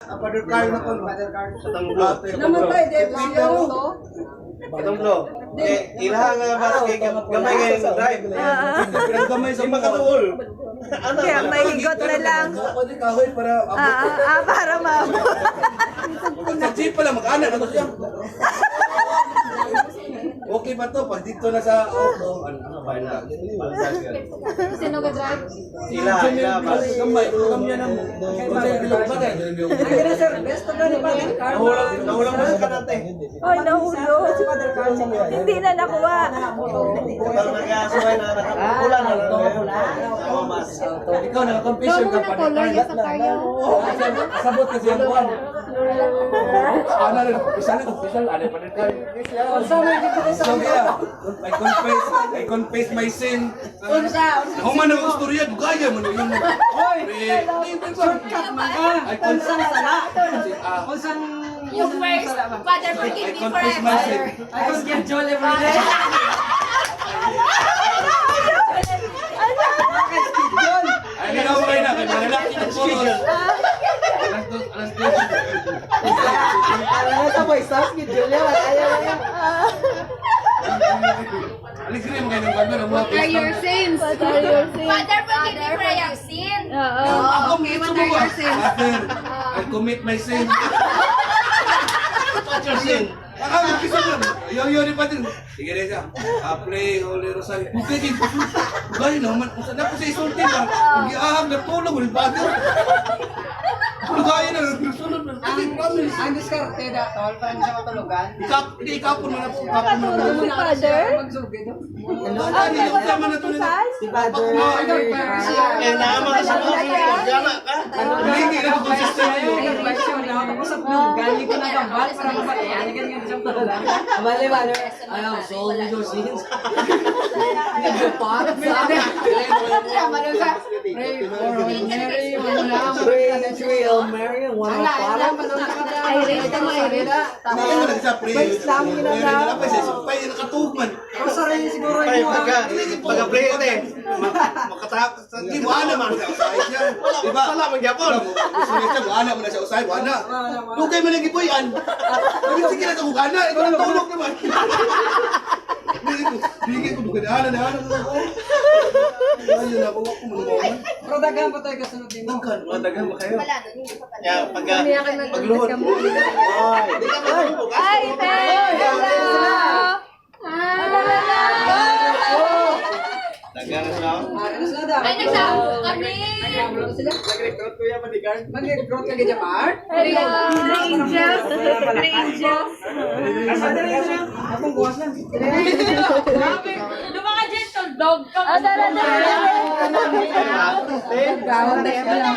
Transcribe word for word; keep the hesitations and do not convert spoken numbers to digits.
Father Carl na po. Father Carl. Patang Blo. Namatay, Dave. Patang Blo. Eh, ilaha nga mas kay gam-, gamay nga yung drive. Ah. Pero gamay sa mga kaul. Ano? Kaya may higot na lang. Pwede kahoy para Ah, ah, ah, para maabot. Sa jeep pala, mag-anak na to siya. Okay ba to? Pag dito na sa, oh, oh, ano, ano ba yun? Sino ka drive? Sila, sila, mas gamay, gamay na mo. Kung sa bilog ba, kaya ganun yung Ang ganda, sir. Best of luck, Father Carl. Nahulog, nahulog mo sa kanate. Ay, nahulog. Hindi na nakuha. Pag nag-aasuhay na nakapula na lang. Ikaw, naka-confession ka pa. Nahulog na, kuya, sa tayo. Oo, kasi sabot kasi ang buwan. Ano rin, isa na confession, ano pa rin tayo. Unsa may gid ko sa So, yeah. I confess, I confess my sin. Unsa? Unsa Human ang istorya, dugaya man yun. Hoy! Pre, Shortcut man ka. I con- Unsa ang sala? Ah. Unsa ang Yung unsa ang first, sala ba? Father, I forgive me confess my forever. sin. I can schedule every day. Bakit schedule? Ay, hindi na okay na. May mga lalaki na puro. Alas dos, alas dos. Ano na sa voice house ni Julia? Wala yan, wala yan. Alis rin, mga nang ano, mga What are your sins? What are your sins? Father, forgive me for I have sinned. Oo. Ako, Okay, what are your sins? Father, I commit my sin. What's your sin? Ah, mag-isa lang. Ayaw, ayaw, di pa din. Sige, di siya. Ah, play Holy Rosary. Okay, di. Gaya naman. Kung saan ako sa isulti ba? Ang giahag na tulog, wala ba? Tulog kayo na, nagsunod na. Ang, ang diskarte na, tol, para sa matulugan. Ikap-, di, ikapon mo na po, ikapon mo na po. Ano na, Father? Magsugid, no? Ano, Ang ano, ano, ano, ano, Si Father. Ay, nagpapasya. Eh, naman sa mga Ay, gana ka. Hindi, hindi na ako consistent. Ay, may show na ako. Tapos sa vlog, galing ko na gambar para mabatian. Ganyan siya pala. Bale, bale. Ayaw, solve your sins. Medyo parang sa akin. Pray for Mary, wala. Pray, pray, Hail Mary, wala. Ay, ito mo, Irene. Tapos, First lang, yun na lang. Pay, nakatulog man. Rosary siguro Ay, yung pagka, pagka-play, te. Ma-, makatap-, Hindi mo alam ang sa usahay siya. Wala, Diba? wala man gyapon. Wala mo, gusto niya siya, wala mo na siya usahay, wala. Wala, wala. Dugay man ang gibuy-an. Sabi, sige na, kung gana, ikaw ang tulog naman. Hindi ko, hindi ko, dugay na, na, na, na, na. Ayun na, kung ako, mga Pero daghan pa tayo kasunod din. Daghan. Mga daghan ba kayo? Kaya pag, Kami akan pagluhod. Ay, Ay, Ay, Ay, hello! Daghan na siya. Ay, nagsa-, kami. Nag-recruit, Kuya Bodyguard. Mag-recruit ka, Japar? Hello, Three Angels. Three Angels. Asa na rin siya? Akong buwas lang. Grabe. Yung mga gentle dog ka. Ah, dala, dala, dala.